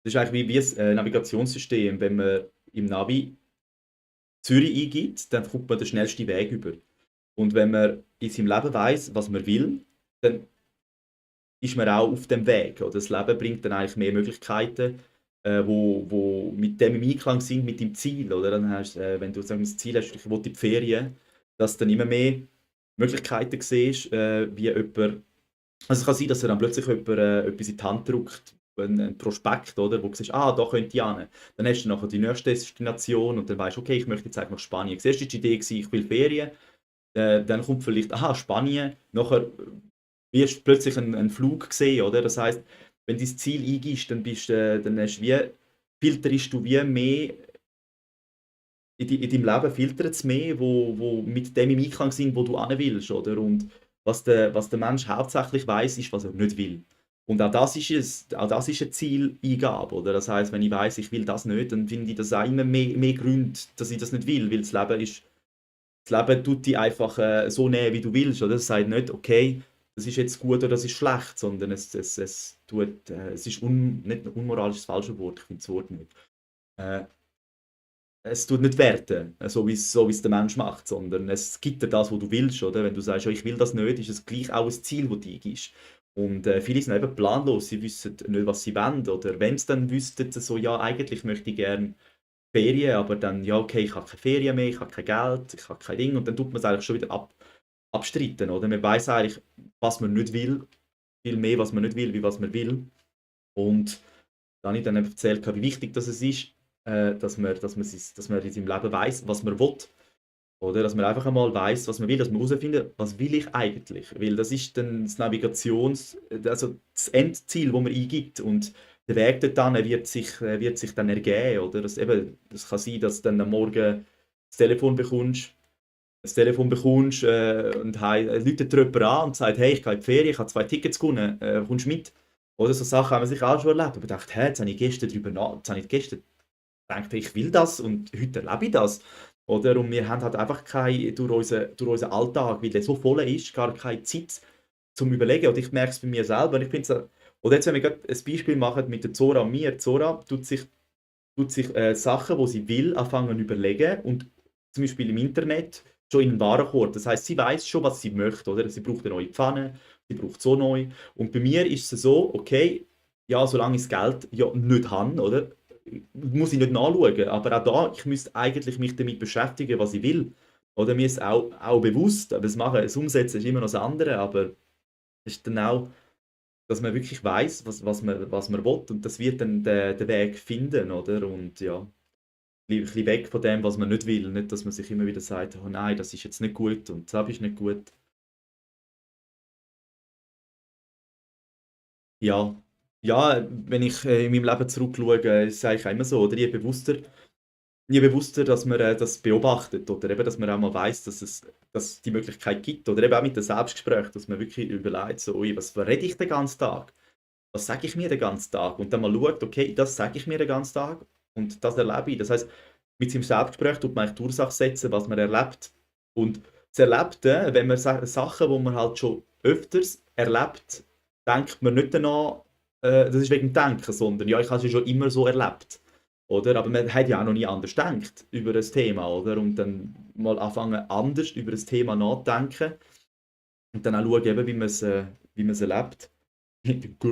Das ist eigentlich wie ein Navigationssystem. Wenn man im Navi Zürich eingibt, dann kommt man den schnellsten Weg über. Und wenn man in seinem Leben weiß, was man will, dann ist man auch auf dem Weg. Oder das Leben bringt dann eigentlich mehr Möglichkeiten, wo mit dem im Einklang sind, mit dem Ziel. Oder? Dann hast, wenn du sagen, wir, das Ziel hast, ich will in die Ferien, dass du dann immer mehr Möglichkeiten siehst, wie jemand. Also es kann sein, dass er dann plötzlich jemand, etwas in die Hand drückt, ein Prospekt, oder, wo du siehst, ah, da könnte ich hin. Dann hast du nachher die nächste Destination und dann weißt du, okay, ich möchte jetzt eigentlich nach Spanien. Zuerst war die Idee, ich will Ferien. Dann kommt vielleicht, aha, Spanien. Nachher wirst du plötzlich einen Flug sehen, oder? Das heißt, wenn du dein Ziel eingibst, dann hast du wie, filterst du wie mehr, in deinem Leben filtert es mehr, wo mit dem im Einklang sind, wo du hin willst, oder? Und was der Mensch hauptsächlich weiß, ist, was er nicht will. Und auch das ist eine Zieleingabe, oder? Das heißt, wenn ich weiß, ich will das nicht, dann finde ich das auch immer mehr Gründe, dass ich das nicht will, weil das Leben tut dich einfach so nehmen, wie du willst, oder? Es sagt nicht, okay, das ist jetzt gut oder das ist schlecht, sondern es ist nicht unmoralisch das falsche Wort, ich finde das Wort nicht. Äh, Es tut nicht werten, so wie es der Mensch macht, sondern es gibt dir das, was du willst, oder? Wenn du sagst, ja, ich will das nicht, ist es gleich auch ein Ziel, das du eingibst. Und viele sind eben planlos, sie wissen nicht, was sie wollen. Oder wenn sie dann wüssten, so, ja, eigentlich möchte ich gerne Ferien, aber dann, ja, okay, ich habe keine Ferien mehr, ich habe kein Geld, ich habe kein Ding. Und dann tut man es eigentlich schon wieder abstreiten, oder? Man weiß eigentlich, was man nicht will, viel mehr, was man nicht will, wie was man will. Und da habe ich dann einfach erzählt, wie wichtig das es ist, dass man in seinem Leben weiß, was man will. Oder dass man einfach einmal weiß, was man will, dass man herausfindet, was will ich eigentlich? Weil das ist dann also das Endziel, das man eingibt. Und der Weg dorthin wird sich dann ergeben. Oder? Das kann sein, dass du dann am Morgen das Telefon bekommst und läutet dir jemand an und sagt, hey, ich gehe in die Ferien, ich habe 2 Tickets gewonnen, kommst du mit? Oder so Sachen haben wir sich auch schon erlebt. Aber ich dachte, hey, jetzt habe ich gestern gedacht, ich will das und heute erlebe ich das. Oder? Und wir haben halt einfach durch unseren Alltag, weil der so voll ist, gar keine Zeit zum Überlegen. Und ich merke es bei mir selber. Ich finde oder jetzt, wenn wir gerade ein Beispiel machen mit der Zora und mir. Zora tut sich Sachen, die sie will, anfangen zu überlegen und zum Beispiel im Internet schon in den Warenkorb. Das heißt, sie weiß schon, was sie möchte, oder? Sie braucht eine neue Pfanne, sie braucht so neu. Und bei mir ist es so, okay, ja, solange ich das Geld ja nicht habe, oder? Muss ich nicht nachschauen. Aber auch da, ich müsste eigentlich mich damit beschäftigen, was ich will. Oder mir ist auch bewusst, aber das Umsetzen ist immer noch das andere, aber es ist dann auch, dass man wirklich weiß, was man will und das wird dann den Weg finden, oder? Und ja, ein bisschen weg von dem, was man nicht will. Nicht, dass man sich immer wieder sagt, oh nein, das ist jetzt nicht gut und das ist nicht gut. Ja, ja, wenn ich in meinem Leben zurückschaue, ist es eigentlich auch immer so, oder? Je bewusster, dass man das beobachtet oder eben, dass man auch mal weiß, dass die Möglichkeit gibt oder eben auch mit dem Selbstgespräch, dass man wirklich überlegt, so, ui, was rede ich den ganzen Tag? Was sage ich mir den ganzen Tag? Und dann mal schaut, okay, das sage ich mir den ganzen Tag und das erlebe ich. Das heißt, mit seinem Selbstgespräch tut man eigentlich die Ursache setzen, was man erlebt. Und das Erlebte, wenn man Sachen, die man halt schon öfters erlebt, denkt man nicht danach, das ist wegen dem Denken, sondern ja, ich habe es ja schon immer so erlebt. Oder? Aber man hat ja auch noch nie anders gedacht über das Thema, oder? Und dann mal anfangen, anders über das Thema nachzudenken und dann auch schauen, eben, wie man es erlebt.